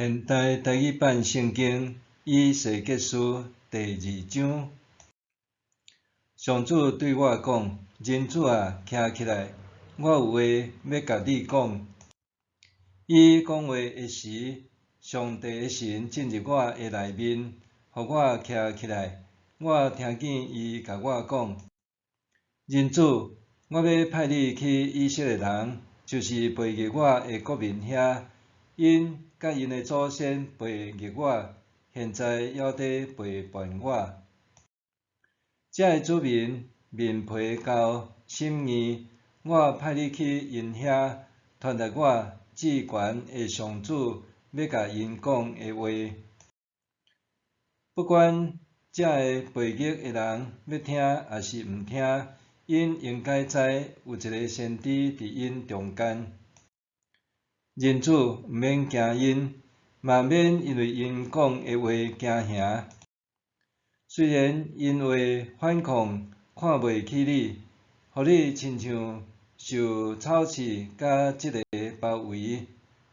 現代台語版聖經以西結書第二章。上主對我講：人子啊，徛起來，我有話欲共你講。伊講話的時，上帝的神進入我的內面，予我徛起來。我聽見伊共我講：人子，我欲派你去以色列人，就是背逆我的國民遐，𪜶佮𪜶的祖先背逆我，現在猶佇背叛我。這个子民面皮厚，心硬，我派你去𪜶遐，傳達我至懸的上主欲共𪜶講的話。不管這个背逆的人欲聽抑是毋聽，𪜶應該知有一个先知佇𪜶中間。人子，毋免驚𪜶，嘛免因為𪜶講的話驚嚇。雖然𪜶話反抗，看袂起你，予你親像受草刺佮蟄个包圍，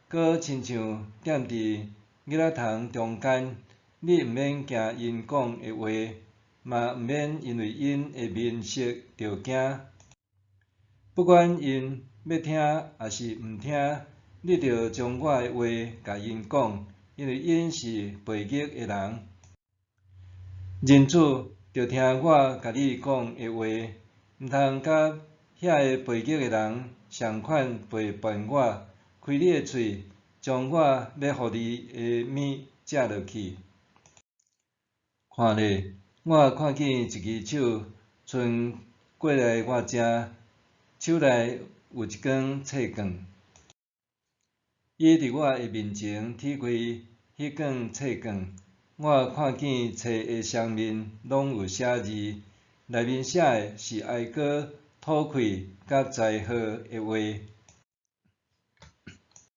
閣親像踮佇蠍仔蟲中間，你毋免驚𪜶講的話，嘛毋免因為𪜶的面色著驚。不管𪜶欲聽抑是毋聽，你著將我的話共𪜶講，因為𪜶是背逆的人。人子，著聽我共你講的話，毋通佮遐个背逆的人仝款背叛我。開你的喙，將我欲予你的物食落去。看咧，我看見一支手伸過來我遮，手內有一管冊卷。伊佇我的面前鐵開彼管冊卷，我看見冊的雙面攏有寫字，內面寫的是哀歌、討氣佮災禍的話。